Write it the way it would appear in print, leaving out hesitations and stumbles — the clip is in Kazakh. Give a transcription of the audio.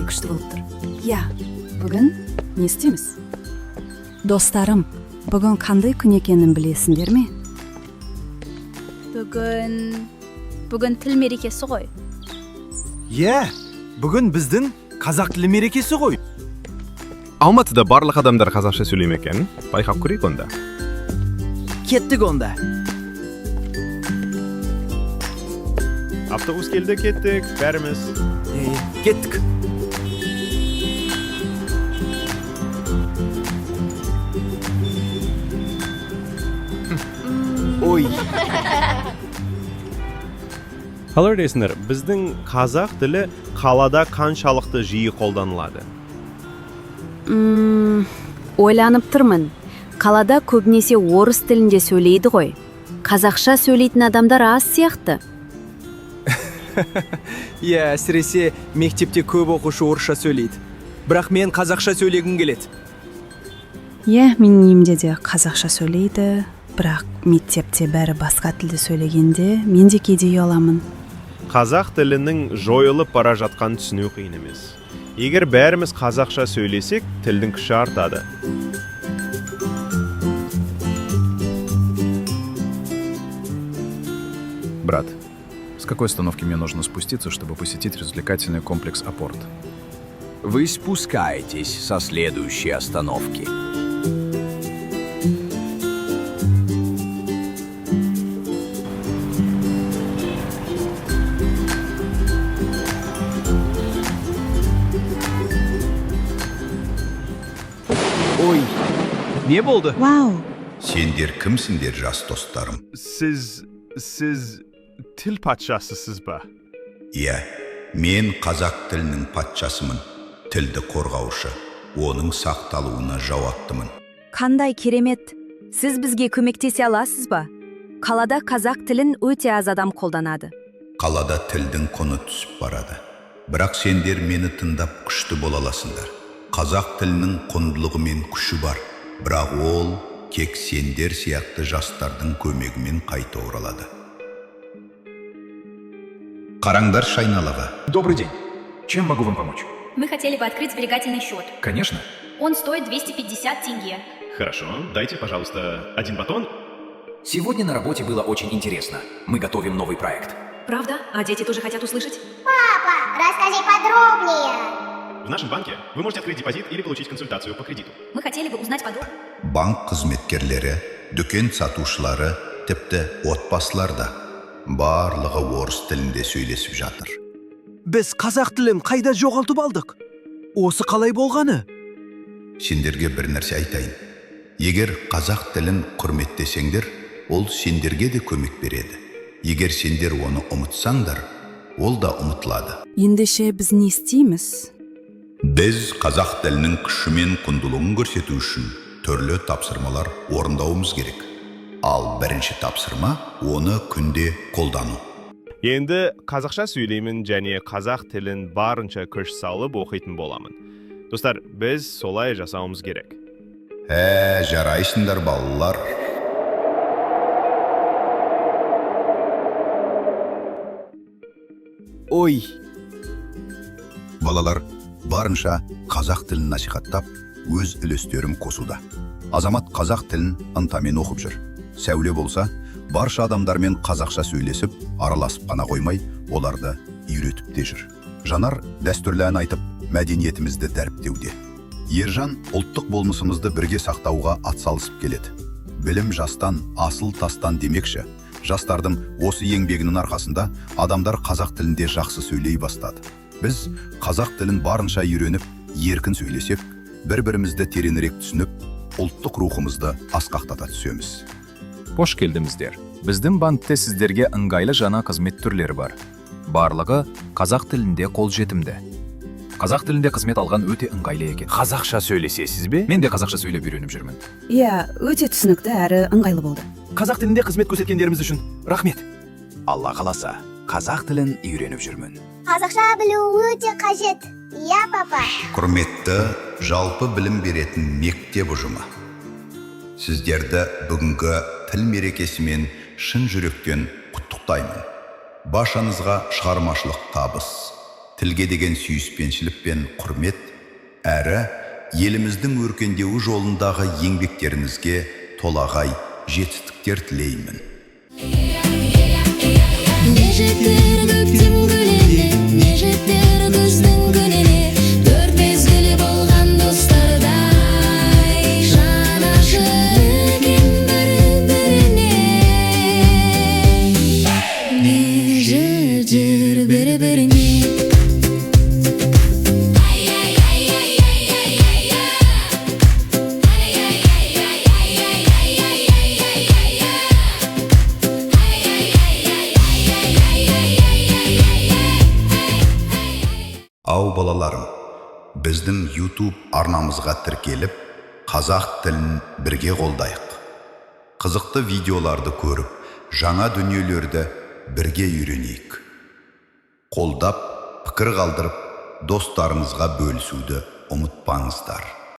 Қандай күшті болып тұр. Иә, бүгін не істейміз? Достарым, бүгін қандай күн екенін білесіңдер ме? Бүгін тіл мерекесі ғой. Иә, бүгін біздің қазақ тілі мерекесі ғой. Алматыда барлық адамдар қазақша сөйлей ме екен? Байқап көрейік онда. Кеттік онда. Автобус келді, кеттік, бәріміз. Е, кеттік. Ой, Қалай ойлайсыңдар, біздің қазақ тілі қалада қаншалықты жиі қолданылады? Ойланып тұрмын. Қалада көбінесе орыс тілінде сөйлейді ғой. Қазақша сөйлейтін адамдар аз сияқты. Иә, әсіресе мектепте көп оқушы орысша сөйлейді. Бірақ мен қазақша сөйлегім келеді. Иә, менің үйімде де қазақша сөйлейді, бірақ мектепте бәрі басқа тілде сөйлегенде мен де кейде ұяламын. Қазақ тілінің жойылып бара жатқанын түсіну қиын емес. Егер бәріміз қазақша сөйлесек, тілдің күші артады. Брат, с какой остановки мне нужно спуститься, чтобы посетить развлекательный комплекс «Апорт»? Вы спускаетесь со следующей остановки. Ой, не болды? Вау! Сендер кімсіңдер, жас достарым? Сіз тіл патшасысыз ба? Иә, мен қазақ тілінің патшасымын, тілді қорғаушы, оның сақталуына жауаптымын. Қандай керемет! Сіз бізге көмектесе аласыз ба? Қалада қазақ тілін өте аз адам қолданады. Қалада тілдің құны түсіп барады. Бірақ сендер мені тыңдап күшті бола аласыңдар. Қазақ тілінің құндылығы мен күші бар. Бірақ ол тек сендер сияқты жастардың көмегімен қайта оралады. Қараңдар айналаға. Добрый день. Чем могу вам помочь? Мы хотели бы открыть сберегательный счет. Конечно. Он стоит 250 тенге. Хорошо, дайте, пожалуйста, один батон. Сегодня на работе было очень интересно. Мы готовим новый проект. Правда? А дети тоже хотят услышать? Папа, расскажи подробнее. В нашем банке вы можете открыть депозит или получить консультацию по кредиту. Мы хотели бы узнать подробнее. Банк қызметкерлері, дүкен сатушылары, тіпті отбасылар да барлығы орыс тілінде сөйлесіп жатыр. Біз қазақ тілін қайда жоғалтып алдық? Осы қалай болғаны? Сендерге бір нәрсе айтайын. Егер қазақ тілін құрметтесеңдер, ол сендерге де көмек береді. Егер сендер оны ұмытсаңдар, ол да ұмытылады. Ендеше біз не істейміз? Біз қазақ тілінің күші мен құндылығын көрсету үшін түрлі тапсырмалар орындауымыз керек. Ал бірінші тапсырма — оны күнде қолдану. Енді қазақша сөйлеймін және қазақ тілін барынша күш салып оқитын боламын. Достар, біз солай жасауымыз керек. Ә, жарайсыңдар, балалар. Ой, Балалар барынша қазақ тілін насихаттап, өз үлестерін қосуда. Азамат қазақ тілін ынтамен оқып жүр. Сәуле болса, барша адамдармен қазақша сөйлесіп, араласып қана қоймай, оларды үйретіп те жүр. Жанар дәстүрлі ән айтып, мәдениетімізді дәріптеуде. Ержан ұлттық болмысымызды бірге сақтауға атсалысып келеді. Білім жастан, асыл тастан демекші, жастардың осы еңбегінің арқасында адамдар қазақ тілінде жақсы сөйлей бастады. Біз қазақ тілін барынша үйреніп, еркін сөйлесек, бір-бірімізді тереңірек түсініп, ұлттық рухымызды асқақтата түсеміз. Қош келдіңіздер. Біздің банкте сіздерге ыңғайлы жаңа қызмет түрлері бар. Барлығы қазақ тілінде қолжетімді. Қазақ тілінде қызмет алған өте ыңғайлы екен. Қазақша сөйлесесіз бе? Мен де қазақша сөйлеп үйреніп жүрмін. Иә, өте түсінікті әрі ыңғайлы болды. Қазақ тілінде қызмет көрсеткендеріңіз үшін рахмет. Алла қаласа, қазақ тілін үйреніп жүрмін. Қазақша білу өте қажет. Иә, папа. Құрметті жалпы білім беретін мектеп ұжымы. Сіздерді бүгінгі тіл мерекесімен шын жүректен құттықтаймын. Баршаңызға шығармашылық табыс, Тілге деген сүйіспеншілік пен құрмет, әрі еліміздің өркендеуі жолындағы еңбектеріңізге толағай жетістіктер тілеймін. Не жетер көктем гүліне, не жетер күздің күніне, төрт мезгілі болған достардай жан ашыр екен бір-біріне. Не жетер бір-біріне. Ау, балаларым, біздің YouTube арнамызға тіркеліп, қазақ тілін бірге қолдайық. Қызықты видеоларды көріп, жаңа дүниелерді бірге үйренейік. Қолдап, пікір қалдырып, достарыңызға бөлісуді ұмытпаңыздар.